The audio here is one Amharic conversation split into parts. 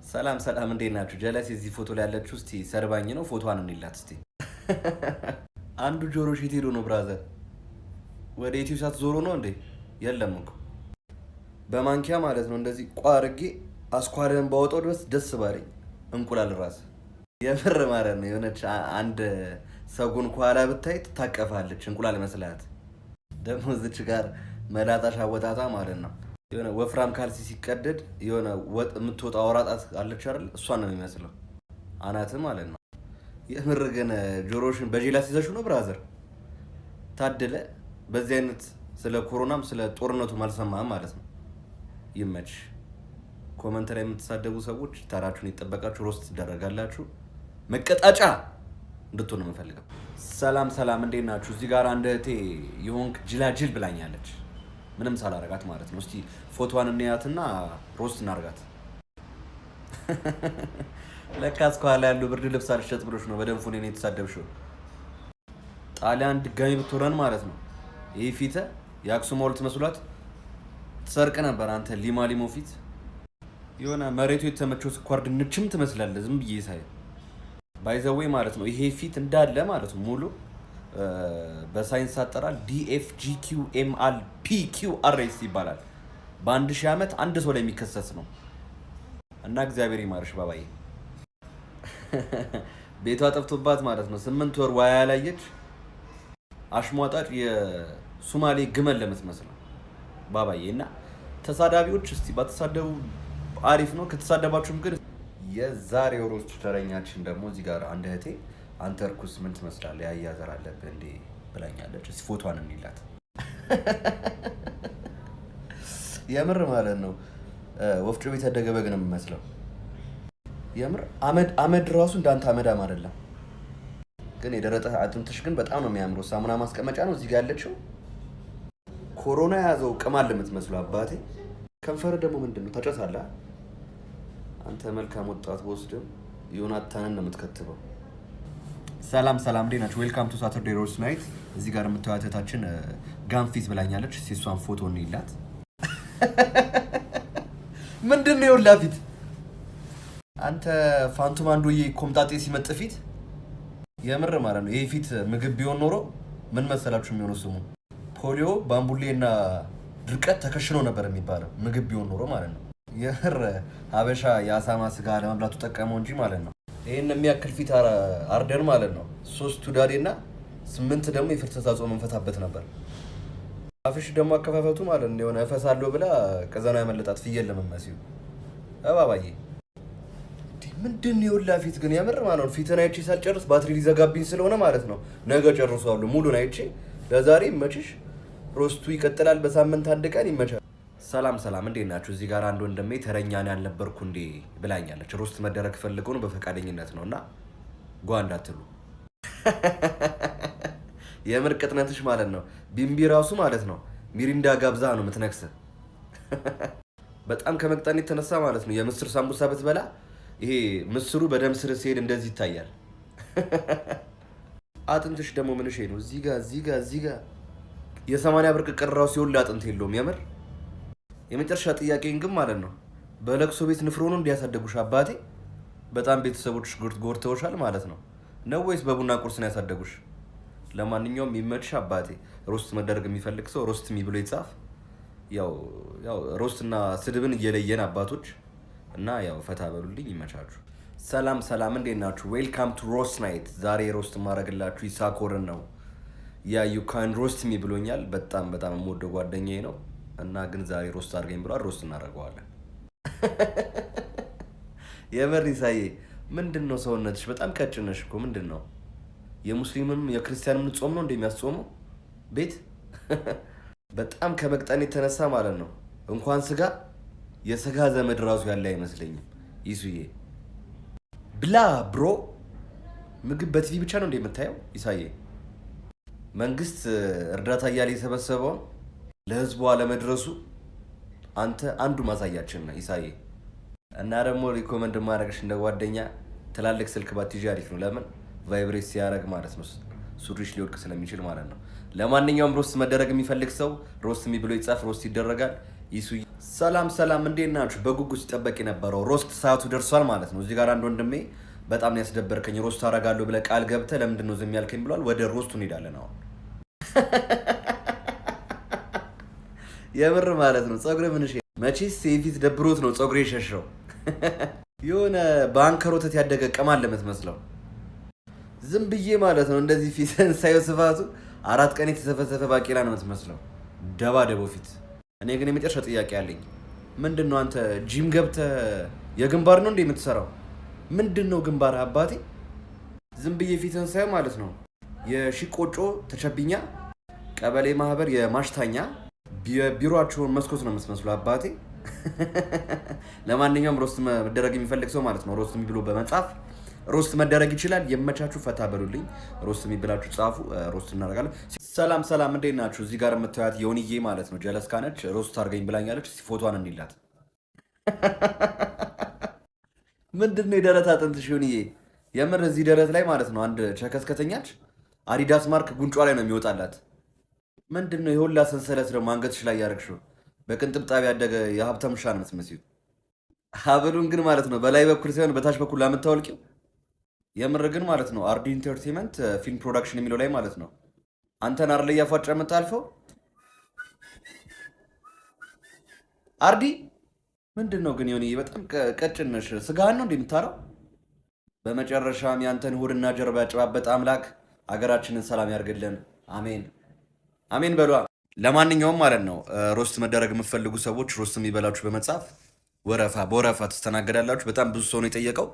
ሰላም ሰላም፣ እንዴት ናችሁ? ጀለስ የዚህ ፎቶ ላይ ያለችው እስቲ ሰርባኝ ነው። ፎቶዋን እንይላት እስቲ። አንዱ ጆሮ የት ሄዶ ነው brother? ወደ ኢትዮ ሳት ዞሮ ነው እንዴ? የለም እኮ በማንኪያ ማለት ነው። እንደዚህ ቋ አድርጌ አስኳልህን ባወጣው ድረስ ደስ ባለኝ። እንቁላል ራስ የምር ማለት ነው። የሆነች አንድ ሰጎን ከኋላ ብታይ ትታቀፋለች፣ እንቁላል መስላት። ደግሞ እዚች ጋር መላጣሽ አወጣጣ ማለት ነው። የሆነ ወፍራም ካልሲ ሲቀደድ የሆነ ወጥ የምትወጣ አውራጣት አለች አይደል? እሷን ነው የሚመስለው አናት ማለት ነው። የምር ግን ጆሮሽን በጄላ ሲዘሹ ነው brother። ታደለ በዚህ አይነት ስለ ኮሮናም ስለ ጦርነቱም አልሰማህም ማለት ነው። ይመች። Comment ላይ የምትሳደቡ ሰዎች ተራችሁን የጠበቃችሁ roast ትደረጋላችሁ። መቀጣጫ እንድትሆን ነው የምፈልገው። ሰላም ሰላም፣ እንዴት ናችሁ? እዚህ ጋር አንድ እህቴ የሆንክ ጅላጅል ብላኛለች። ምንም ሳላረጋት ማለት ነው። እስቲ ፎቶዋን እንያትና roast እናርጋት። ለካስ ከኋላ ያለው ብርድ ልብስ አልሸጥ ብሎሽ ነው በደንፉ እኔን የተሳደብሽው። ጣሊያን ድጋሚ ብትወረን ማለት ነው ይህ ፊት የአክሱም ሐውልት መስሏት ትሰርቅ ነበር። አንተ ሊማ ሊሞ ፊት የሆነ መሬቱ የተመቸው ስኳር ድንችም ትመስላለህ። ዝም ብዬ ሳይ by the way ማለት ነው ይሄ ፊት እንዳለ ማለት ነው ሙሉ በሳይንስ አጠራር DFGQMLPQRS ይባላል። በ1000 ዓመት አንድ ሰው ላይ የሚከሰት ነው እና እግዚአብሔር ይማርሽ ባባዬ። ቤቷ ጠፍቶባት ማለት ነው 8 ወር ዋያ ያላየች አሽሟጣጭ የሱማሌ ግመል ለምትመስለው ባባዬ። እና ተሳዳቢዎች እስቲ ባትሳደቡ አሪፍ ነው። ከተሳደባችሁም ግን የዛሬው roast ተረኛችን ደግሞ እዚህ ጋር አንድ እህቴ አንተ እርኩስ ምን ትመስላለህ የአህያ ዘር አለብህ እንዴ ብላኛለች። እስቲ ፎቶዋን እንይላት። የምር ማለት ነው ወፍጮ ቤት ያደገ በግ ነው የሚመስለው። የምር አመድ አመድ ራሱ እንዳንተ አመዳም አይደለም። ግን የደረጠ አጥንትሽ ግን በጣም ነው የሚያምረው። ሳሙና ማስቀመጫ ነው እዚህ ጋር ያለችው። ኮሮና የያዘው ቅማል የምትመስለው አባቴ። ከንፈር ደግሞ ምንድን ነው ታጨሳለህ? አንተ መልካም ወጣት በወስድም ዮናታንን ነው የምትከትበው። ሰላም ሰላም፣ እንዴት ናችሁ? Welcome to Saturday roast night። እዚህ ጋር የምታዩት እህታችን ጋንፊት ብላኛለች። እስኪ እሷን ፎቶ እንይላት። ምንድን ነው የወላ ፊት? አንተ ፋንቱ ማንዶዬ ኮምጣጤ ሲመጥ ፊት የምር ማለት ነው። ይሄ ፊት ምግብ ቢሆን ኖሮ ምን መሰላችሁ የሚሆነው ስሙ ፖሊዮ፣ ባምቡሌ እና ድርቀት ተከሽኖ ነበር የሚባለው ምግብ ቢሆን ኖሮ ማለት ነው። የምር ሀበሻ የአሳማ ስጋ ለመብላቱ ጠቀመው እንጂ ማለት ነው። ይህን የሚያክል ፊት አርደን ማለት ነው 3 ሁዳዴ እና 8 ደግሞ የፍልሰታ ጾም እንፈታበት ነበር። አፍሽ ደግሞ አከፋፈቱ ማለት ነው የሆነ እፈሳለሁ ብላ ቀዘና ያመለጣት ፍየል ለመመሲው እባባዬ ምንድን ነው የወላ ፊት ግን የምር ማለት ነው። ፊትን አይቼ ሳልጨርስ ባትሪ ሊዘጋብኝ ስለሆነ ማለት ነው ነገ ጨርሰዋለሁ ሙሉን አይቼ። ለዛሬ ይመችሽ። Roast ኡ ይቀጥላል በሳምንት አንድ ቀን ይመቻል። ሰላም ሰላም፣ እንዴት ናችሁ? እዚህ ጋር አንድ ወንድሜ ተረኛ እኔ አልነበርኩ እንዴ ብላኛለች። Roast መደረግ ፈልገው ነው በፈቃደኝነት ነው እና ጓ እንዳትሉ። የምር ቅጥነትሽ ማለት ነው ቢምቢ ራሱ ማለት ነው ሚሪንዳ ጋብዛ ነው የምትነክስ። በጣም ከመቅጠን የተነሳ ማለት ነው የምስር ሳምቡሳ ብትበላ ይሄ ምስሩ በደም ስር ሲሄድ እንደዚህ ይታያል። አጥንትሽ ደግሞ ምንሽ ነው? እዚህ ጋር እዚህ ጋር እዚህ ጋር የ80 ብር ቅቅል ራሱ ሲሆን አጥንት የለውም። የምር የመጨረሻ ጥያቄን ግን ማለት ነው በለቅሶ ቤት ንፍሮ ነው እንዲያሳደጉሽ አባቴ? በጣም ቤተሰቦች ጎድተውሻል ማለት ነው ነው ወይስ በቡና ቁርስ ነው ያሳደጉሽ? ለማንኛውም ይመችሽ አባቴ። Roast መደረግ የሚፈልግ ሰው roast me ብሎ ይጻፍ። ያው ያው roast እና ስድብን እየለየን አባቶች እና ያው ፈታ በሉልኝ፣ ይመቻችሁ። ሰላም ሰላም፣ እንዴት ናችሁ? Welcome to roast night። ዛሬ roast ማድረግላችሁ ይሳኮርን ነው። Yeah, you can roast me ብሎኛል። በጣም በጣም የምወደው ጓደኛዬ ነው እና ግን ዛሬ roast አድርገኝ ብሏል። Roast እናደርገዋለን። የምር ይሳዬ ምንድን ነው ሰውነትሽ በጣም ቀጭን ነሽ እኮ ምንድን ነው? የሙስሊምም የክርስቲያንም ጾም ነው እንደሚያስጾመው ቤት በጣም ከመቅጠን የተነሳ ማለት ነው እንኳን ስጋ የስጋ ዘመድ ራሱ ያለ አይመስለኝም። ይሱዬ ብላ bro፣ ምግብ በቲቪ ብቻ ነው እንደ የምታየው? ይሳዬ መንግስት እርዳታ እያለ የሰበሰበውን ለህዝቡ አለመድረሱ አንተ አንዱ ማሳያችን ነህ ይሳዬ። እና ደግሞ recommend ማድረግሽ እንደ ጓደኛ ትላልቅ ስልክ ባትይዢ አሪፍ ነው። ለምን vibrate ሲያደርግ ማለት ነው ሱሪሽ ሊወድቅ ስለሚችል ማለት ነው። ለማንኛውም roast መደረግ የሚፈልግ ሰው roast me ብሎ ይጻፍ፣ roast ይደረጋል። ይሱ። ሰላም ሰላም፣ እንዴት ናችሁ? በጉጉት ሲጠበቅ የነበረው roast ሰዓቱ ደርሷል ማለት ነው። እዚህ ጋር አንድ ወንድሜ በጣም ነው ያስደበርከኝ፣ roast አደርጋለሁ ብለህ ቃል ገብተህ ለምንድን ነው ዝም ያልከኝ ብሏል። ወደ roast ኡ እንሄዳለን አሁን። የምር ማለት ነው። ፀጉር ምን መቼስ የፊት ደብሮት ነው ፀጉር የሸሸው። የሆነ በአንከር ወተት ያደገ ቅማል ለምትመስለው ዝም ብዬ ማለት ነው። እንደዚህ ፊት ሳየው ስፋቱ 4 ቀን የተዘፈዘፈ ባቄላ ነው የምትመስለው፣ ደባ ደቦ ፊት። እኔ ግን የመጨረሻ ጥያቄ አለኝ። ምንድን ነው አንተ ጂም ገብተህ የግንባር ነው እንዴ የምትሰራው? ምንድን ነው ግንባር አባቴ? ዝም ብዬ ፊትን ሳየው ማለት ነው የሺቆጮ ተቸብኛ ቀበሌ ማህበር የማሽታኛ የቢሮአቸውን መስኮት ነው የምትመስሉ አባቴ። ለማንኛውም roast መደረግ የሚፈልግ ሰው ማለት ነው roast me ብሎ በመጻፍ roast መደረግ ይችላል። የመቻችሁ ፈታ በሉልኝ። Roast me ብላችሁ ጻፉ። Roast እናደርጋለን። ሰላም ሰላም፣ እንዴት ናችሁ? እዚህ ጋር የምታዩት የሆንዬ ማለት ነው ጀለስካ ነች። Roast አድርገኝ ብላኛለች። እስኪ ፎቶዋን እንይላት። ምንድን ነው የደረት አጥንትሽ ዮኒዬ? የምር እዚህ ደረት ላይ ማለት ነው አንድ ቸከስ ከተኛች አዲዳስ ማርክ ጉንጯ ላይ ነው የሚወጣላት። ምንድን ነው የሁላ ሰንሰለት ደግሞ አንገትሽ ላይ ያደረግሽው? በቅንጥብጣቢ ያደገ የሀብታም ውሻ ነው የምትመስዪው። ሀብሉን ግን ማለት ነው በላይ በኩል ሳይሆን በታች በኩል ላምታወልቂው። የምር ግን ማለት ነው አርዲ Entertainment Film Production የሚለው ላይ ማለት ነው አንተን አር ላይ እያፏጨ የምታልፈው አርዲ ምንድን ነው ግን ዮኒ? በጣም ቀጭን ነሽ። ስጋህን ነው እንዴ የምታረው? በመጨረሻም ያንተን ሆድና ጀርባ ያጨባበጠ አምላክ አገራችንን ሰላም ያርግልን። አሜን አሜን በሏ። ለማንኛውም ማለት ነው roast መደረግ የምትፈልጉ ሰዎች roast me ብላችሁ በመጻፍ ወረፋ በወረፋ ትስተናገዳላችሁ። በጣም ብዙ ሰው ነው የጠየቀው።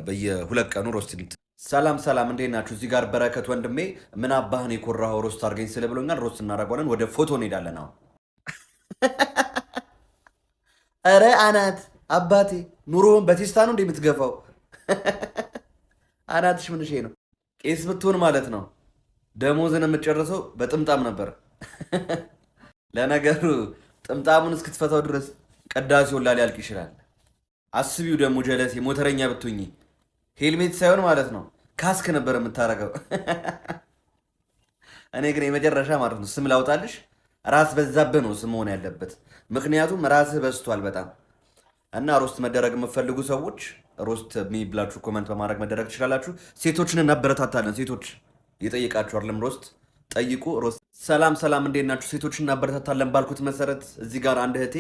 በየ2 ቀኑ roast። ሰላም ሰላም፣ እንዴት ናችሁ? እዚህ ጋር በረከት ወንድሜ ምን አባህን የኮራኸው roast አድርገኝ ስለ ብሎኛል። Roast እናደርገዋለን። ወደ ፎቶ እንሄዳለን አሁን። ኧረ አናት አባቴ ኑሮውን በቴስታ ነው እንደ የምትገፋው? አናትሽ ምንሼ ነው? ቄስ ብትሆን ማለት ነው ደሞዝን የምትጨርሰው በጥምጣም ነበር። ለነገሩ ጥምጣሙን እስክትፈታው ድረስ ቅዳሴውን ላ ሊያልቅ ይችላል። አስቢው ደግሞ ጀለሴ ሞተረኛ ብትሆኚ ሄልሜት ሳይሆን ማለት ነው ካስክ ነበር የምታረገው። እኔ ግን የመጨረሻ ማለት ነው ስም ላውጣልሽ፣ ራስ በዛብህ ነው ስም መሆን ያለበት። ምክንያቱም ራስህ በዝቷል በጣም። እና roast መደረግ የምትፈልጉ ሰዎች roast me ብላችሁ comment በማድረግ መደረግ ትችላላችሁ። ሴቶችን እናበረታታለን። ሴቶች እየጠየቃችሁ አይደለም፣ roast ጠይቁ። Roast። ሰላም ሰላም፣ እንዴት ናችሁ? ሴቶችን እናበረታታለን ባልኩት መሰረት እዚህ ጋር አንድ እህቴ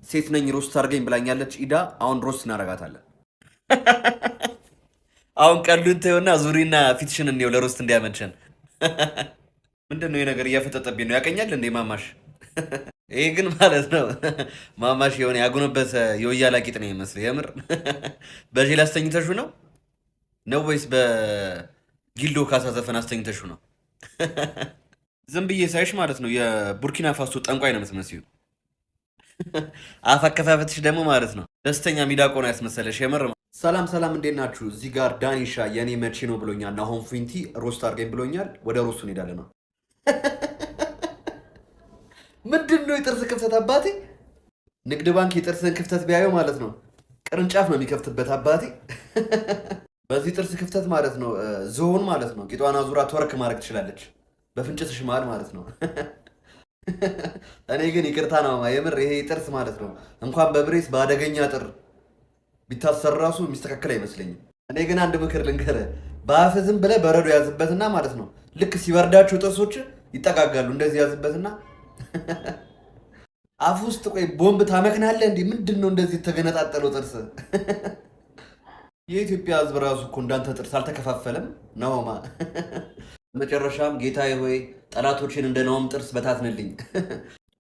ሴት ነኝ roast አድርገኝ ብላኛለች። ኢዳ አሁን roast እናደርጋታለን። አሁን ቀሉን ተይውና ዙሪና ፊትሽን እንየው ለ roast እንዲያመቸን። ምንድን ነው ይሄ ነገር እያፈጠጠብኝ ነው? ያቀኛል እንዴ ማማሽ? ይሄ ግን ማለት ነው ማማሽ የሆነ ያጎነበሰ የወያላ ቂጥ ነው የሚመስለው። የምር በጄል አስተኝተሹ ነው ነው ወይስ በጊልዶ ካሳ ዘፈን አስተኝተሹ ነው? ዝም ብዬ ሳይሽ ማለት ነው የቡርኪና ፋሶ ጠንቋይ ነው የምትመስዪው። አፍ አከፋፈትሽ ደግሞ ማለት ነው ደስተኛ ሚዳቆ ነው ያስመሰለሽ። የምር። ሰላም ሰላም፣ እንዴት ናችሁ? እዚህ ጋር ዳኒሻ የኔ መቼ ነው ብሎኛል። ናሆም ፊንቲ roast አድርገኝ ብሎኛል። ወደ roast ኡ እንሄዳለን ነው። ምንድን ነው የጥርስ ክፍተት አባቴ? ንግድ ባንክ የጥርስን ክፍተት ቢያየው ማለት ነው ቅርንጫፍ ነው የሚከፍትበት አባቴ። በዚህ ጥርስ ክፍተት ማለት ነው ዝሆን ማለት ነው ቂጧን አዙራ twerk ማድረግ ትችላለች። በፍንጭትሽ መሃል ማለት ነው። እኔ ግን ይቅርታ ነው የምር ይሄ ጥርስ ማለት ነው እንኳን በ brace በአደገኛ ጥር ቢታሰር ራሱ የሚስተካከል አይመስለኝም። እኔ ግን አንድ ምክር ልንገርህ፣ በአፍህ ዝም ብለህ በረዶ ያዝበትና ማለት ነው ልክ ሲበርዳቸው ጥርሶች ይጠጋጋሉ። እንደዚህ ያዝበትና አፍ ውስጥ ቆይ ቦምብ ታመክናለህ እንዴ? ምንድን ነው እንደዚህ የተገነጣጠለው ጥርስ? የኢትዮጵያ ሕዝብ ራሱ እኮ እንዳንተ ጥርስ አልተከፋፈለም ናሆማ። መጨረሻም ጌታዬ ሆይ ጠላቶችን እንደ ናሆም ጥርስ በታትንልኝ።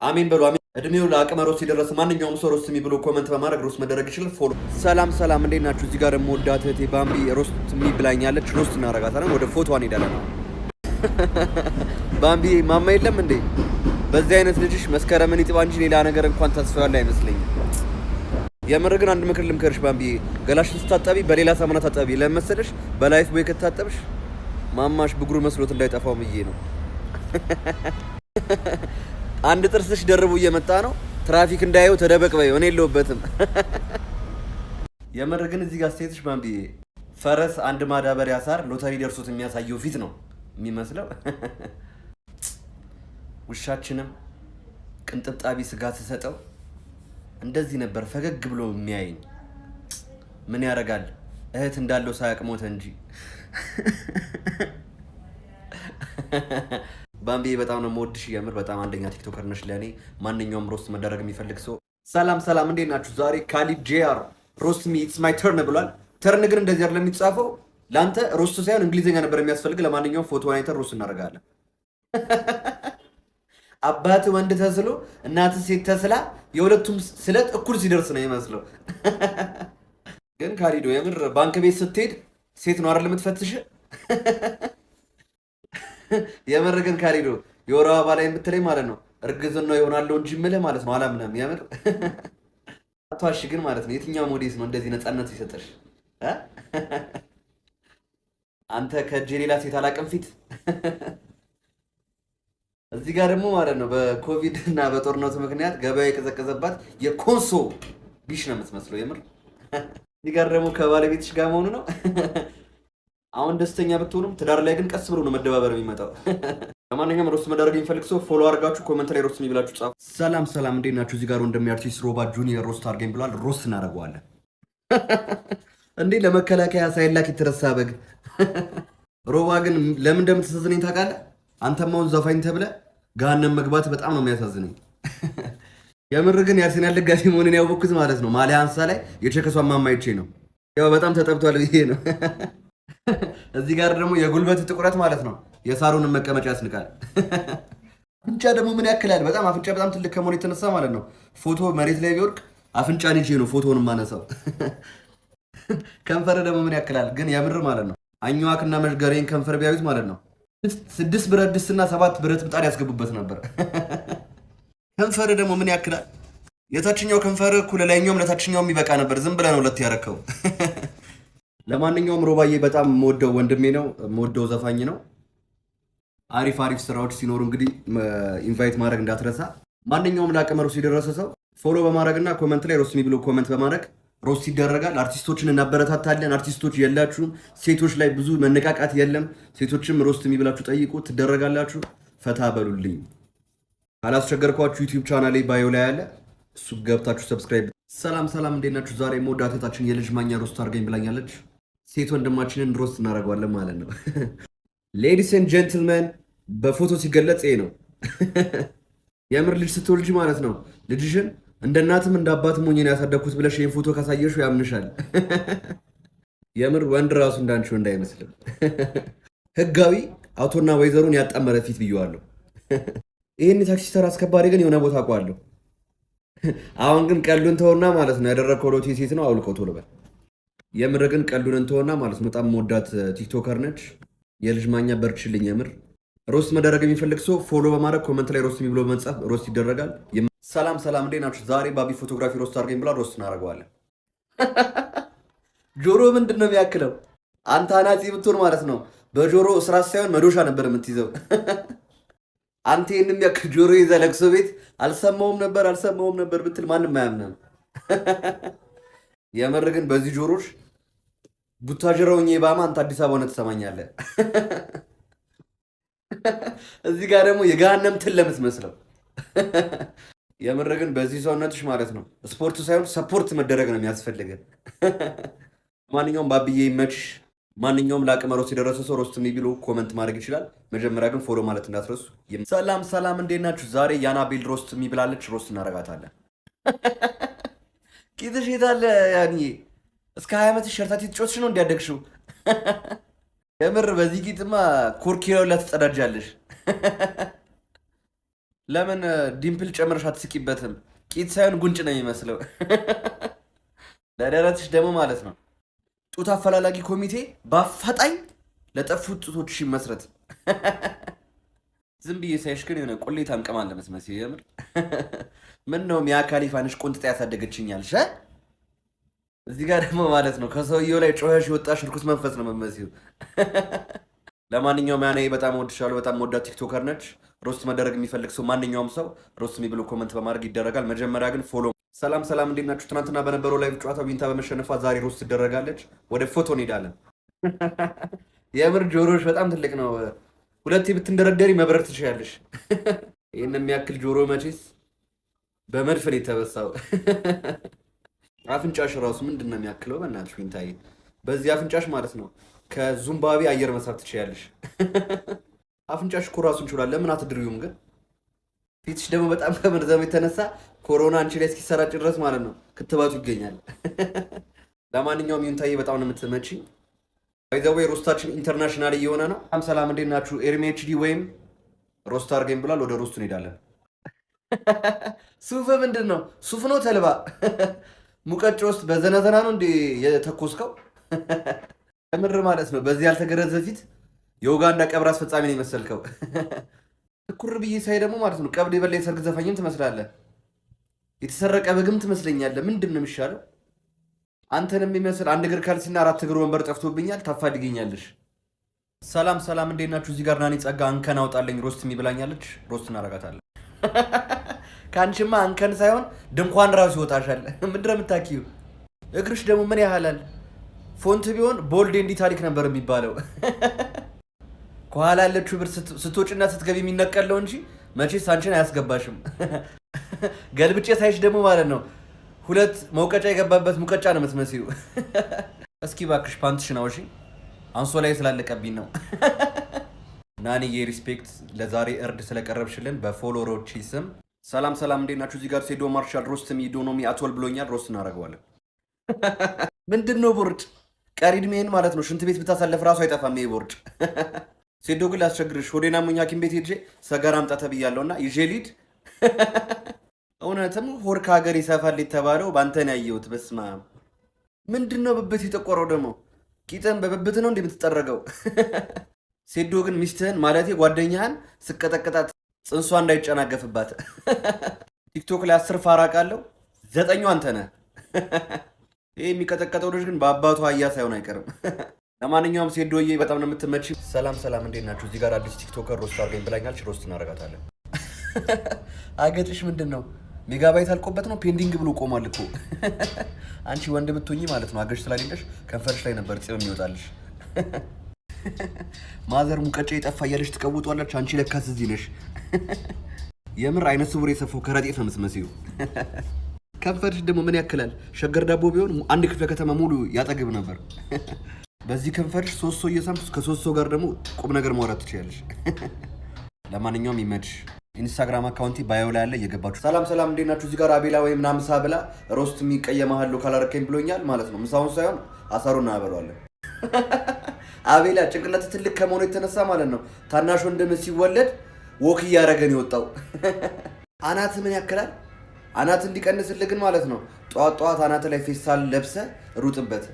አሜን በሉ አሜን። እድሜው ለአቅመ roast የደረሰ ማንኛውም ሰው roast me ብሎ comment በማድረግ roast መደረግ ይችላል። Follow። ሰላም ሰላም፣ እንዴት ናችሁ? እዚህ ጋር ደግሞ ወዳት እህቴ ባምቢ roast me ብላኛለች። Roast እናደርጋታለን። ወደ ፎቶ እንሄዳለን። ባምቢ ማማ የለም እንዴ? በዚህ አይነት ልጅሽ መስከረምን ይጥባ እንጂ ሌላ ነገር እንኳን ተስፋ ያለ አይመስለኝም። የምር ግን አንድ ምክር ልምከርሽ ባምቢ፣ ገላሽን ስታጠቢ በሌላ ሳሙና ታጠቢ። ለመሰለሽ በ Lifebuoy ከታጠብሽ ማማሽ ብጉር መስሎት እንዳይጠፋው ብዬ ነው። አንድ ጥርስሽ ደርቦ እየመጣ ነው። ትራፊክ እንዳየው ተደበቅ በይው። እኔ የለሁበትም። የምር ግን እዚህ ጋር ሴትሽ ባምቢ ፈረስ አንድ ማዳበሪያ ሳር ሎተሪ ደርሶት የሚያሳየው ፊት ነው የሚመስለው። ውሻችንም ቅንጥብጣቢ ስጋ ስሰጠው እንደዚህ ነበር ፈገግ ብሎ የሚያየኝ። ምን ያደርጋል እህት እንዳለው ሳያውቅ ሞተ እንጂ። ባምቢ በጣም ነው የምወድሽ። የምር በጣም አንደኛ TikToker ነሽ ለእኔ። ማንኛውም roast መደረግ የሚፈልግ ሰው። ሰላም ሰላም፣ እንዴት ናችሁ? ዛሬ ካሊድ ጄአር "Roast me, it's my turn" ብሏል። Turn ግን እንደዚህ አይደለም የሚጻፈው። ለአንተ roast ሳይሆን እንግሊዝኛ ነበር የሚያስፈልግ። ለማንኛውም ፎቶ አይተን roast እናደርጋለን። አባት ወንድ ተስሎ እናት ሴት ተስላ የሁለቱም ስለት እኩል ሲደርስ ነው የሚመስለው። ግን ካሊዶ የምር ባንክ ቤት ስትሄድ ሴት ነው አይደል የምትፈትሽ? የምር ግን ካሊዶ የወር አበባ ላይ የምትለኝ ማለት ነው እርግዝና ይሆናለሁ እንጂ የምልህ ማለት ነው አላምንም። የምር አቷሽ ግን ማለት ነው የትኛው ሞዴስ ነው እንደዚህ ነፃነት ይሰጠሽ? አንተ ከእጄ ሌላ ሴት አላቅም ፊት። እዚህ ጋር ደግሞ ማለት ነው በኮቪድ እና በጦርነቱ ምክንያት ገበያ የቀዘቀዘባት የኮንሶ ቢሽ ነው የምትመስለው። የምር እዚህ ጋር ደግሞ ከባለቤትሽ ጋር መሆኑ ነው። አሁን ደስተኛ ብትሆኑም ትዳር ላይ ግን ቀስ ብሎ ነው መደባበር የሚመጣው። ለማንኛውም roast መደረግ የሚፈልግ ሰው follow አድርጋችሁ comment ላይ "roast me" ብላችሁ ጻፉ። ሰላም ሰላም፣ እንዴት ናችሁ? እዚህ ጋር ወንድሜ አርቲስት ሮባ ጁኒየር roast አድርገኝ ብሏል። Roast እናደርገዋለን። እንዴ ለመከላከያ ሳይላክ የተረሳ በግ። ሮባ ግን ለምን እንደምትሳዝነኝ ታውቃለህ? አንተም አሁን ዘፋኝ ተብለህ ገሃነም መግባት በጣም ነው የሚያሳዝነኝ። የምር ግን የአርሴናል ደጋፊ መሆንን ያወቅኩት ማለት ነው ማሊያ አንሳ ላይ የቸከሷን ማማ አይቼ ነው። ያው በጣም ተጠብቷል ብዬ ነው። እዚህ ጋር ደግሞ የጉልበት ጥቁረት ማለት ነው የሳሩንን መቀመጫ ያስንቃል። አፍንጫ ደግሞ ምን ያክላል? በጣም አፍንጫ በጣም ትልቅ ከመሆኑ የተነሳ ማለት ነው ፎቶ መሬት ላይ ቢወድቅ አፍንጫን ይዤ ነው ፎቶውን የማነሳው። ከንፈር ደግሞ ምን ያክላል? ግን የምር ማለት ነው አኝዋክና መሽገሬን ከንፈር ቢያዩት ማለት ነው ስድስት ብረት ድስትና ሰባት ብረት ምጣድ ያስገቡበት ነበር። ከንፈር ደግሞ ምን ያክላል? የታችኛው ከንፈር እኮ ለላይኛውም ለታችኛውም ይበቃ ነበር። ዝም ብለህ ነው ሁለት ያረከው። ለማንኛውም ሮባዬ በጣም የምወደው ወንድሜ ነው፣ የምወደው ዘፋኝ ነው። አሪፍ አሪፍ ስራዎች ሲኖሩ እንግዲህ invite ማድረግ እንዳትረሳ። ማንኛውም ለአቅመ roast የደረሰ ሰው follow በማድረግ እና comment ላይ "roast me" ብሎ comment በማድረግ roast ይደረጋል። አርቲስቶችን እናበረታታለን። አርቲስቶች የላችሁም፣ ሴቶች ላይ ብዙ መነቃቃት የለም። ሴቶችም "roast me" ብላችሁ ጠይቁ፣ ትደረጋላችሁ። ፈታ በሉልኝ። ካላስቸገርኳችሁ YouTube channel ኤ bio ላይ ያለ እሱ ገብታችሁ subscribe። ሰላም ሰላም፣ እንዴት ናችሁ? ዛሬ መወዳት እህታችን የልጅ ማኛ roast አድርገኝ ብላኛለች። ሴት ወንድማችንን roast እናደርገዋለን ማለት ነው። Ladies and gentlemen፣ በፎቶ ሲገለጽ ይሄ ነው። የምር ልጅ ስትወልጂ ማለት ነው ልጅሽን እንደ እናትም እንደ አባትም ሆኜ ነው ያሳደግኩት ብለሽ ይህን ፎቶ ካሳየሽው ያምንሻል። የምር ወንድ ራሱ እንዳንቺ ወንድ አይመስልም። ህጋዊ አቶና ወይዘሮን ያጣመረ ፊት ብየዋለሁ። ይህን የታክሲ ተራ አስከባሪ ግን የሆነ ቦታ አውቀዋለሁ። አሁን ግን ቀልዱን ተውና ማለት ነው ያደረግከው ሎቴ ሴት ነው፣ አውልቀው ቶሎ በል። የምር ግን ቀልዱን እንተውና ማለት ነው በጣም የምወዳት TikToker ነች። የልጅ ማኛ በርችልኝ። የምር roast መደረግ የሚፈልግ ሰው follow በማድረግ comment ላይ "roast me" ብሎ በመጻፍ roast ይደረጋል። ሰላም ሰላም፣ እንዴት ናችሁ? ዛሬ ባቢ photography roast አድርገኝ ብላ roast እናደርገዋለን። ጆሮ ምንድን ነው የሚያክለው? አንተ አናጺ ብትሆን ማለት ነው በጆሮ እስራት ሳይሆን መዶሻ ነበር የምትይዘው። አንተ ይህን የሚያክል ጆሮ ይዘህ ለቅሶ ቤት አልሰማውም ነበር አልሰማውም ነበር ብትል ማንም አያምንም። የምር ግን በዚህ ጆሮሽ ቡታጅራውኝ ባማ አንተ አዲስ አበባ ሆነህ ትሰማኛለህ። እዚህ ጋር ደግሞ የገሃነም ትል ለምትመስለው። የምር ግን በዚህ ሰውነትሽ ማለት ነው ስፖርት ሳይሆን support መደረግ ነው የሚያስፈልግን። ማንኛውም ባብዬ ይመችሽ። ማንኛውም ለአቅመ roast የደረሰ ሰው "roast me" ብሎ comment ማድረግ ይችላል። መጀመሪያ ግን follow ማለት እንዳትረሱ። ሰላም ሰላም፣ እንዴት ናችሁ? ዛሬ ያናቤል "roast me" ብላለች። Roast እናደርጋታለን። ቂጥሽ የት አለ? ያኒ እስከ 20 ዓመትሽ ሸርታቴ ትጮትሽ ነው እንዲያደግሽው። የምር በዚህ ቂጥማ ኮርኪ ላይ ትጸዳጃለሽ። ለምን dimple ጨምረሽ አትስቂበትም? ቂጥ ሳይሆን ጉንጭ ነው የሚመስለው። ለደረትሽ ደግሞ ማለት ነው ጡት አፈላላጊ ኮሚቴ በአፋጣኝ ለጠፉት ጡቶች ይመስረት። ዝም ብዬ ሳይሽ ግን የሆነ ቆሌታም ቅማል ለምትመስዪው። የምር ምን ነው ሚያ ካሊፋንሽ ቆንጥጣ ያሳደገችኛል። እዚህ ጋር ደግሞ ማለት ነው ከሰውየው ላይ ጮኸሽ የወጣሽ እርኩስ መንፈስ ነው የምትመስዪው። ለማንኛውም ያኔ በጣም እወድሻለሁ። በጣም የምወዳት TikToker ነች። Roast መደረግ የሚፈልግ ሰው ማንኛውም ሰው "roast me" ብሎ comment በማድረግ ይደረጋል። መጀመሪያ ግን follow። ሰላም ሰላም፣ እንዴት ናችሁ? ትናንትና በነበረው live ጨዋታ ዊንታ በመሸነፏ ዛሬ roast ትደረጋለች። ወደ ፎቶ እንሄዳለን። የምር ጆሮሽ በጣም ትልቅ ነው። ሁለቴ ብትንደረደሪ መብረር ትችያለሽ። ይህን የሚያክል ጆሮ መቼስ በመድፍ ነው የተበሳው። አፍንጫሽ ራሱ ምንድን ነው የሚያክለው? በእናትሽ ዊንታዬ፣ በዚህ አፍንጫሽ ማለት ነው ከዙምባቤ አየር መሳብ ትችያለሽ። አፍንጫሽ እኮ ራሱን ችሏል። ለምን አትድሪውም ግን? ፊትሽ ደግሞ በጣም ከመርዘሙ የተነሳ ኮሮና አንቺ ላይ እስኪሰራጭ ድረስ ማለት ነው ክትባቱ ይገኛል። ለማንኛውም ዩንታዬ በጣም ነው የምትመችኝ። By the way roast ኣችን international እየሆነ ነው። ሰላም ሰላም፣ እንዴት ናችሁ? ኤርሚ HD ወይም roast አድርገኝ ብሏል። ወደ roast ኡ እንሄዳለን። ሱፍ ምንድን ነው? ሱፍ ነው ተልባ? ሙቀጫ ውስጥ በዘነዘና ነው እንዴ የተኮስከው? ከምር ማለት ነው። በዚህ ያልተገረዘ ፊት የኡጋንዳ ቀብር አስፈጻሚ ነው የመሰልከው። ትኩር ብዬ ሳይ ደግሞ ማለት ነው ቀብድ የበላ የሰርግ ዘፋኝም ትመስላለህ። የተሰረቀ በግም ትመስለኛለህ። ምንድን ነው የሚሻለው? አንተን የሚመስል አንድ እግር ካልሲና አራት እግር ወንበር ጠፍቶብኛል። ታፋልገኛለሽ። ሰላም ሰላም፣ እንዴት ናችሁ? እዚህ ጋር ናኒ ጸጋ እንከን አውጣለኝ roast የሚብላኛለች። Roast እናረጋታለን። ከአንቺማ እንከን ሳይሆን ድንኳን ራሱ ይወጣሻል። ምንድን ነው የምታኪው? እግርሽ ደግሞ ምን ያህላል? Font ቢሆን bold and italic ነበር የሚባለው። ከኋላ ያለችው ብር ስትወጭና ስትገቢ የሚነቀለው እንጂ መቼስ አንቺን አያስገባሽም። ገልብጬ ሳይሽ ደግሞ ማለት ነው ሁለት መውቀጫ የገባበት ሙቀጫ ነው የምትመስዪው። እስኪ እባክሽ ፓንትሽን አውሺ፣ አንሶላ ስላለቀብኝ ነው። ናኒዬ respect ለዛሬ እርድ ስለቀረብሽልን በ follower ኦች ስም። ሰላም ሰላም፣ እንዴት ናችሁ? እዚህ ጋር ሴዶ ማርሻል roast me don't know me at all ብሎኛል። Roast እናደርገዋለን። ምንድን ነው ቦርጭ? ቀሪ እድሜህን ማለት ነው ሽንት ቤት ብታሳለፍ ራሱ አይጠፋም ይሄ ቦርጭ። ሴዶ ግን ላስቸግርሽ፣ ሆዴን አሞኝ ሐኪም ቤት ሄጄ ሰገራ አምጣ ተብያለሁ እና ይዤ ልሂድ። እውነትም ሆድ ከሀገር ይሰፋል የተባለው በአንተ ነው ያየሁት። በስመ አብ። ምንድን ነው ብብት የጠቆረው ደግሞ? ቂጥን በብብት ነው እንዴ የምትጠረገው? ሴዶ ግን ሚስትህን ማለቴ ጓደኛህን ስቀጠቅጣት ጽንሷ እንዳይጨናገፍባት። ቲክቶክ ላይ 10 ፋራ ቃለው ዘጠኙ አንተ ነህ። ይህ የሚቀጠቀጠው ልጅ ግን በአባቱ አህያ ሳይሆን አይቀርም። ለማንኛውም ሴዶዬ በጣም ነው የምትመች። ሰላም ሰላም፣ እንዴት ናችሁ? እዚህ ጋር አዲስ TikToker roast አድርገኝ ብላኛለች። Roast እናደርጋታለን። አገጭሽ ምንድን ነው? ሜጋባይት አልቆበት ነው pending ብሎ ቆሟል እኮ። አንቺ ወንድ ብትሆኚ ማለት ነው አገጭ ስላሌለሽ ከንፈርሽ ላይ ነበር ፂም የሚወጣልሽ። ማዘር ሙቀጫ የጠፋ እያለች ትቀውጧለች። አንቺ ለካስ እዚህ ነሽ። የምር አይነ ስውር የሰፋው ከረጢት ነው የምትመስዪው። ከንፈርሽ ደግሞ ምን ያክላል? ሸገር ዳቦ ቢሆን አንድ ክፍለ ከተማ ሙሉ ያጠግብ ነበር። በዚህ ከንፈርሽ ሶስት ሰው እየሳምሽ ከሶስት ሰው ጋር ደግሞ ቁም ነገር ማውራት ትችያለሽ። ለማንኛውም ይመችሽ። ኢንስታግራም account ኤ bio ላይ ያለ እየገባችሁ። ሰላም ሰላም፣ እንዴት ናችሁ? እዚህ ጋር አቤላ ወይም ናምሳ ብላ roast የሚቀየመሃለሁ ካላረከኝ ብሎኛል ማለት ነው። ምሳውን ሳይሆን አሳሩን እናበለዋለን። አቤላ ጭንቅላት ትልቅ ከመሆኑ የተነሳ ማለት ነው ታናሽ ወንድም ሲወለድ walk እያደረገን የወጣው። አናት ምን ያክላል? አናት እንዲቀንስልህ ግን ማለት ነው ጠዋት ጠዋት አናት ላይ ፌስታል ለብሰ ሩጥበት።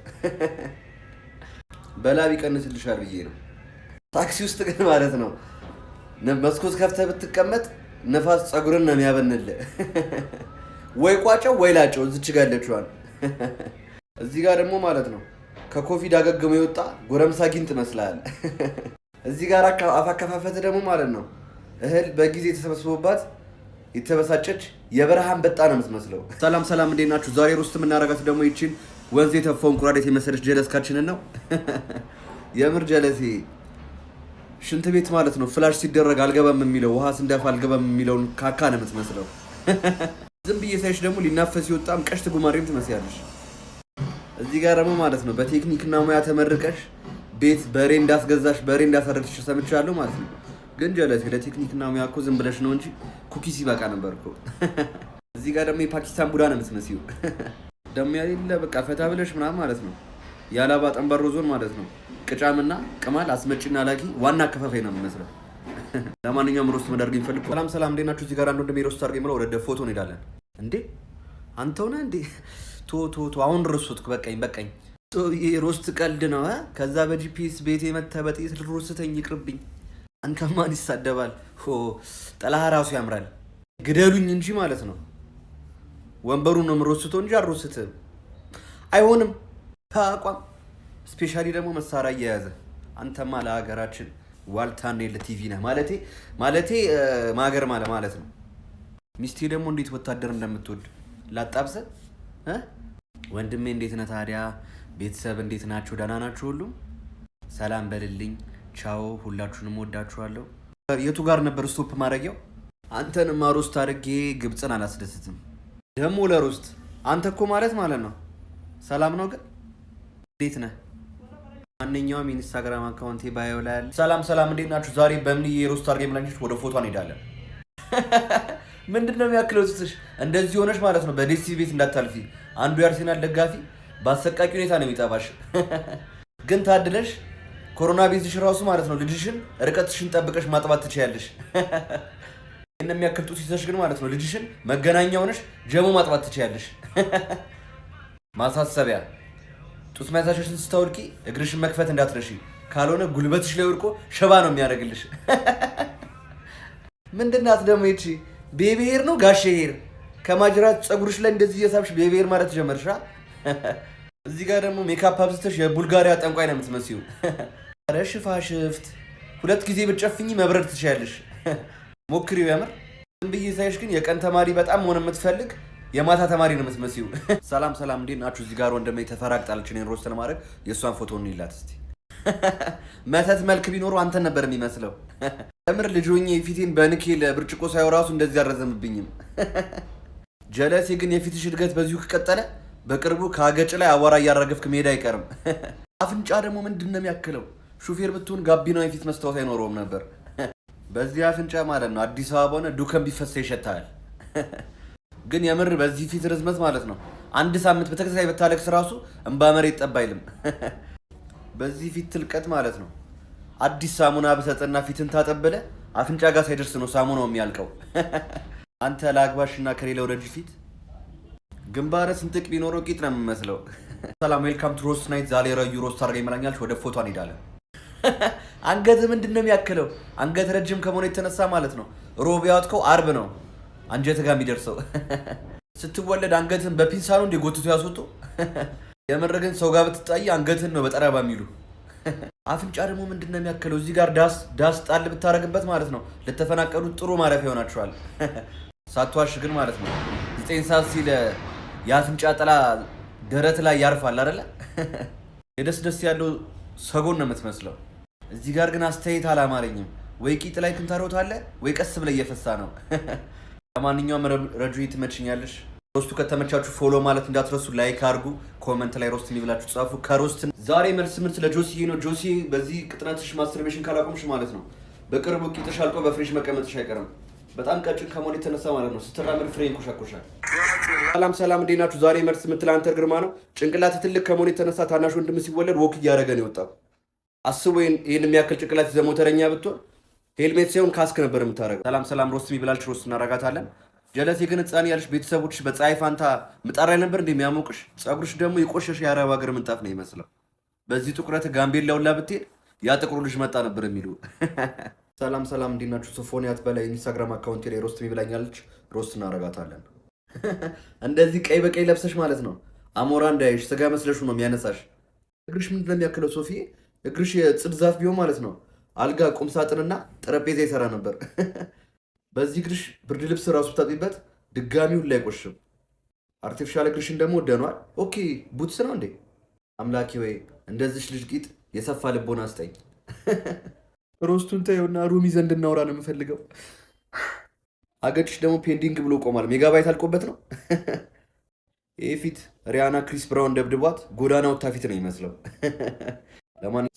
በላብ ይቀንስልሻል ብዬ ነው። ታክሲ ውስጥ ግን ማለት ነው መስኮት ከፍተህ ብትቀመጥ ነፋስ ፀጉርን ነው የሚያበንልህ። ወይ ቋጨው ወይ ላጨው እዚች ጋ ያለችዋን። እዚህ ጋር ደግሞ ማለት ነው ከኮቪድ አገግሞ የወጣ ጎረምሳ ጊንጥ መስላል። እዚህ ጋር አፍ አከፋፈት ደግሞ ማለት ነው እህል በጊዜ ተሰብስቦባት የተበሳጨች የበረሃ አንበጣ ነው የምትመስለው። ሰላም ሰላም፣ እንዴት ናችሁ? ዛሬ roast የምናረጋት ደግሞ ይችን ወንዝ የተፋው እንቁራሪት የመሰለች ጀለስካችንን ነው። የምር ጀለሴ ሽንት ቤት ማለት ነው flush ሲደረግ አልገባም የሚለው ውሃ ስንደፋ አልገባም የሚለውን ካካ ነው የምትመስለው። ዝም ብዬ ሳይሽ ደግሞ ሊናፈስ ሲወጣም ቀሽት ጉማሬም ትመስያለሽ። እዚህ ጋር ደግሞ ማለት ነው በቴክኒክና ሙያ ተመርቀሽ ቤት በሬ እንዳስገዛሽ በሬ እንዳሳረድሽ ሰምቻለሁ ማለት ነው። ግን ጀለሴ ለቴክኒክና ሙያ እኮ ዝም ብለሽ ነው እንጂ cookies ይበቃ ነበር እኮ። እዚህ ጋር ደግሞ የፓኪስታን ቡዳ ነው የምትመስዪው። ደግሞ ያሌለ በቃ ፈታ ብለሽ ምናምን ማለት ነው የአላባ ጠንባሮ ዞን ማለት ነው ቅጫምና ቅማል አስመጪና ላኪ ዋና አከፋፋይ ነው የሚመስለው። ለማንኛውም roast መዳርግ ይፈልግ። ሰላም ሰላም፣ እንዴት ናችሁ? እዚህ ጋር አንድ ወንድሜ roast አድርገኝ ብለው ወደ ፎቶ እንሄዳለን። እንዴ አንተው ነህ እንዴ? ቶ ቶ ቶ አሁን roast ኩ። በቃኝ በቃኝ። Roast ቀልድ ነው። ከዛ በ GPS ቤቴ መተህ በጥይት ልሮስተኝ ይቅርብኝ። አንተ ማን ይሳደባል? ሆ ጠላህ ራሱ ያምራል። ግደሉኝ እንጂ ማለት ነው። ወንበሩን ነው የምሮስተው እንጂ አልሮስትህም። አይሆንም አቋም specially ደግሞ መሳሪያ እየያዘ አንተማ ለሀገራችን ዋልታና ለቲቪ ነህ ማለቴ ማለቴ ማገር ማለት ነው። ሚስቴ ደግሞ እንዴት ወታደር እንደምትወድ ላጣብሰ። ወንድሜ እንዴት ነህ ታዲያ? ቤተሰብ እንዴት ናቸው? ደህና ናቸው? ሁሉም ሰላም በልልኝ። ቻው፣ ሁላችሁንም ወዳችኋለሁ። የቱ ጋር ነበር stop ማድረጊያው? አንተንማ roast አድርጌ ግብፅን አላስደስትም። ደግሞ ለ roast አንተ እኮ ማለት ማለት ነው። ሰላም ነው ግን እንዴት ነህ? ማንኛውም ኢንስታግራም account ኤ bio ላይ አለ። ሰላም ሰላም፣ እንዴት ናችሁ? ዛሬ በምን roast አድርጌ ብላችሁ ወደ ፎቶ እንሄዳለን። ምንድን ነው የሚያክለው ጡትሽ? እንደዚህ ሆነሽ ማለት ነው በዴሲ ቤት እንዳታልፊ። አንዱ የአርሴናል ደጋፊ በአሰቃቂ ሁኔታ ነው የሚጠባሽ። ግን ታድለሽ ኮሮና ቤዝሽ ራሱ ማለት ነው ልጅሽን ርቀትሽን ጠብቀሽ ማጥባት ትችያለሽ። ይህን የሚያክል ጡት ይዘሽ ግን ማለት ነው ልጅሽን መገናኛ ሆነሽ ጀሞ ማጥባት ትችያለሽ። ማሳሰቢያ፣ ጡት መያዛሽን ስታወልቂ እግርሽን መክፈት እንዳትረሺ፣ ካልሆነ ጉልበትሽ ላይ ወድቆ ሸባ ነው የሚያደርግልሽ። ምንድናት ደግሞ ይቺ? Baby hair ነው ጋሼ hair? ከማጅራት ፀጉርሽ ላይ እንደዚህ እየሳብሽ baby hair ማለት ጀመርሻ። እዚህ ጋር ደግሞ ሜካፕ አብዝተሽ የቡልጋሪያ ጠንቋይ ነው የምትመስዪው። ኧረ ሽፋሽፍት፣ ሁለት ጊዜ ብትጨፍኚ መብረር ትችያለሽ። ሞክሪው የምር። ዝም ብዬ ሳይሽ ግን የቀን ተማሪ በጣም መሆን የምትፈልግ የማታ ተማሪ ነው የምትመስዪው። ሰላም ሰላም፣ እንዴት ናችሁ? እዚህ ጋር ወንድሜ ተፈራግጣለች እኔን roast ለማድረግ። የእሷን ፎቶ እንይላት እስቲ። መተት መልክ ቢኖረው አንተን ነበር የሚመስለው። የምር ልጅ ሆኜ ፊቴን በንኬል ብርጭቆ ሳይው ራሱ እንደዚህ አልረዘምብኝም። ጀለሴ ግን የፊትሽ እድገት በዚሁ ከቀጠለ በቅርቡ ከአገጭ ላይ አቧራ እያራገፍክ መሄድ አይቀርም። አፍንጫ ደግሞ ምንድን ነው የሚያክለው? ሹፌር ብትሆን ጋቢናው የፊት መስታወት አይኖረውም ነበር። በዚህ አፍንጫ ማለት ነው አዲስ አበባ ሆነ ዱከም ቢፈሳ ይሸታል። ግን የምር በዚህ ፊት ርዝመት ማለት ነው አንድ ሳምንት በተከታታይ ብታለቅስ ራሱ እንባ መሬት ጠብ አይልም። በዚህ ፊት ትልቀት ማለት ነው አዲስ ሳሙና ብሰጥና ፊትን ታጠብለ አፍንጫ ጋር ሳይደርስ ነው ሳሙናው የሚያልቀው። አንተ ለአግባሽና ከሌላ ወደጅ ፊት ግንባረ ስንጥቅ ቢኖረው ቂጥ ነው የምመስለው። ሰላም፣ welcome to roast night። ዛሬ ረዩ roast አድርገኝ ብላኛለች። ወደ ፎቶ እንሄዳለን። አንገት ምንድን ነው የሚያክለው? አንገት ረጅም ከመሆኑ የተነሳ ማለት ነው ሮብ ያወጥከው አርብ ነው አንጀት ጋር የሚደርሰው። ስትወለድ አንገትን በፒንሳ ነው እንደ ጎትቶ ያስወጡ። የምር ግን ሰው ጋር ብትጣይ አንገትን ነው በጠረባ የሚሉ። አፍንጫ ደግሞ ምንድን ነው የሚያክለው? እዚህ ጋር ዳስ ዳስ ጣል ብታደርግበት ማለት ነው ለተፈናቀሉት ጥሩ ማረፊያ ይሆናቸዋል። ሳትዋሽ ግን ማለት ነው 9 ሰዓት ሲል የአፍንጫ ጥላ ደረት ላይ ያርፋል አይደለ? የደስ ደስ ያለው ሰጎን ነው የምትመስለው። እዚህ ጋር ግን አስተያየት አላማረኝም። ወይ ቂጥ ላይ ክንታሮት አለ ወይ ቀስ ብለ እየፈሳ ነው። ለማንኛውም ረጁ ትመችኛለሽ። Roast ኡ ከተመቻችሁ follow ማለት እንዳትረሱ፣ like አድርጉ፣ comment ላይ roast የሚብላችሁ ጻፉ። ከ roast ዛሬ መልስ ምርት ለጆሲ ነው። ጆሲ በዚህ ቅጥነትሽ masturbation ካላቆምሽ ማለት ነው በቅርቡ ቂጥሽ አልቆ በፍሬሽ መቀመጥሽ አይቀርም። በጣም ቀጭን ከመሆን የተነሳ ማለት ነው ስትራመድ ፍሬ ይንኮሻኮሻል። ሰላም ሰላም፣ እንዴት ናችሁ? ዛሬ መልስ ምትል አንተር ግርማ ነው። ጭንቅላት ትልቅ ከመሆን የተነሳ ታናሽ ወንድም ሲወለድ walk እያደረገ ነው የወጣው። አስቦ ይህን የሚያክል ጭንቅላት ይዘህ ሞተረኛ ብትሆን ሄልሜት ሳይሆን ካስክ ነበር የምታደርገው። ሰላም ሰላም፣ roast የሚብላልሽ roast እናረጋታለን። ጀለሴ ግን ህፃን ያልሽ ቤተሰቦች በፀሐይ ፋንታ ምጣድ ላይ ነበር እንደሚያሞቅሽ። ፀጉርሽ ደግሞ የቆሸሸ የአረብ ሀገር ምንጣፍ ነው ይመስለው። በዚህ ጥቁረት ጋምቤላ ሁላ ብትሄድ ያ ጥቁሩ ልጅ መጣ ነበር የሚሉ። ሰላም ሰላም፣ እንዴት ናችሁ? ሶፎንያት በላይ ኢንስታግራም account ላይ roast የሚብላኛለች። Roast እናረጋታለን። እንደዚህ ቀይ በቀይ ለብሰሽ ማለት ነው አሞራ እንዳይሽ ስጋ መስለሹ ነው የሚያነሳሽ። እግርሽ ምንድን ነው የሚያክለው ሶፊ? እግርሽ የጽድ ዛፍ ቢሆን ማለት ነው አልጋ፣ ቁም ሳጥንና ጠረጴዛ ይሰራ ነበር። በዚህ እግርሽ ብርድ ልብስ ራሱ ብታጥቢበት ድጋሚውን ላይ አይቆሽም። Artificial እግርሽን ደግሞ ወደኗል። Okay boots ነው እንዴ? አምላኬ ወይ እንደዚሽ ልጅ ቂጥ የሰፋ ልቦና ስጠኝ። Roast ኡን ተይውና room ይዘን እንድናወራ ነው የምፈልገው። አገጭሽ ደግሞ pending ብሎ ቆሟል። ሜጋባይት አልቆበት ነው። ይህ ፊት ሪያና ክሪስ ብራውን ደብድቧት ጎዳና ወታ ፊት ነው ይመስለው።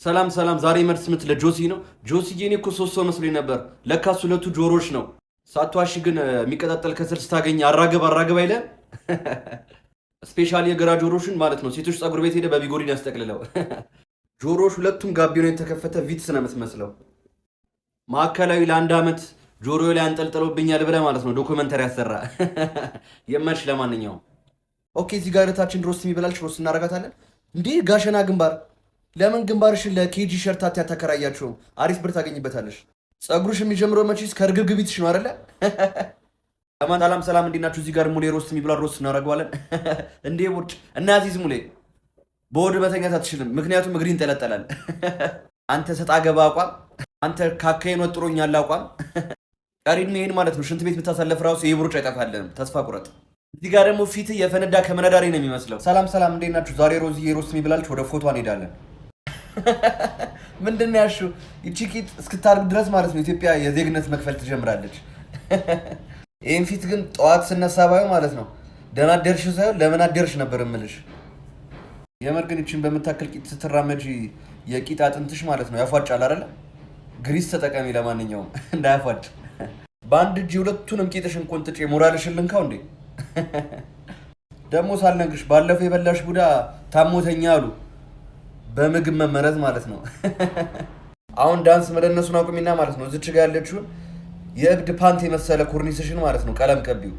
ሰላም ሰላም፣ ዛሬ መልስ ምት ለጆሲ ነው። ጆሲ የኔ እኮ ሶስት ሰው መስሎኝ ነበር፣ ለካስ ሁለቱ ጆሮች ነው። ሳትዋሽ ግን የሚቀጣጠል ከስል ስታገኝ አራግብ አራግብ አይለ። Specially የግራ ጆሮሽን ማለት ነው። ሴቶች ፀጉር ቤት ሄደ በቢጎሪን ያስጠቅልለው። ጆሮሽ ሁለቱም ጋቢኖ የተከፈተ ቪትስ ነው የምትመስለው። ማዕከላዊ ለአንድ ዓመት ጆሮ ላይ አንጠልጥለውብኛል ብለህ ማለት ነው documentary ያሰራ የመርሽ። ለማንኛውም okay፣ እዚህ ጋር እህታችን roast የሚበላልሽ roast እናደርጋታለን። እንዴ ጋሸና ግንባር፣ ለምን ግንባርሽን ለኬጂ ሸርታት ያተከራያችሁም? አሪፍ ብር ታገኝበታለሽ። ፀጉርሽ የሚጀምረው መቼስ ከእርግብግቢትሽ ነው አይደለ? ሰላም ሰላም፣ እንዴት ናችሁ? እዚህ ጋር ሙሌ roast የሚብላ roast እናደርገዋለን። እንዴ ቦርጭ እና አዚዝ ሙሌ በወድ መተኛት አትችልም፣ ምክንያቱም እግር ይንጠለጠላል። አንተ ሰጣ ገባ አቋም፣ አንተ ካካዬን ወጥሮኛል አቋም፣ ቀሪ ዕድሜ ይሄን ማለት ነው ሽንት ቤት ብታሳለፍ ራሱ ይህ ቦርጭ አይጠፋልንም። ተስፋ ቁረጥ። እዚህ ጋር ደግሞ ፊት የፈነዳ ከመነዳሪ ነው የሚመስለው። ሰላም ሰላም፣ እንዴት ናችሁ? ዛሬ ሮዝዬ roast የሚብላልች ወደ ፎቶ እንሄዳለን። ምንድን ነው ያልሺው? ይቺ ቂጥ እስክታርግ ድረስ ማለት ነው ኢትዮጵያ የዜግነት መክፈል ትጀምራለች። ይህን ፊት ግን ጠዋት ስነሳ ባየው ማለት ነው ደህና አደርሽ ሳይሆን ለምን አደርሽ ነበር እምልሽ። የምር ግን ይችን በምታክል ቂጥ ስትራመጂ የቂጥ አጥንትሽ ማለት ነው ያፏጫል አይደለ? ግሪስ ተጠቀሚ ለማንኛውም እንዳያፏጭ። በአንድ እጅ ሁለቱንም ቂጥሽን ቆንጥጬ ሞራልሽን ልንካው እንዴ? ደግሞ ሳልነግርሽ ባለፈው የበላሽ ቡዳ ታሞተኛ አሉ። በምግብ መመረዝ ማለት ነው። አሁን ዳንስ መደነሱን አቁሚና ማለት ነው እዚች ጋ ያለችውን የእብድ ፓንት የመሰለ ኮርኒስሽን ማለት ነው ቀለም ቀቢው።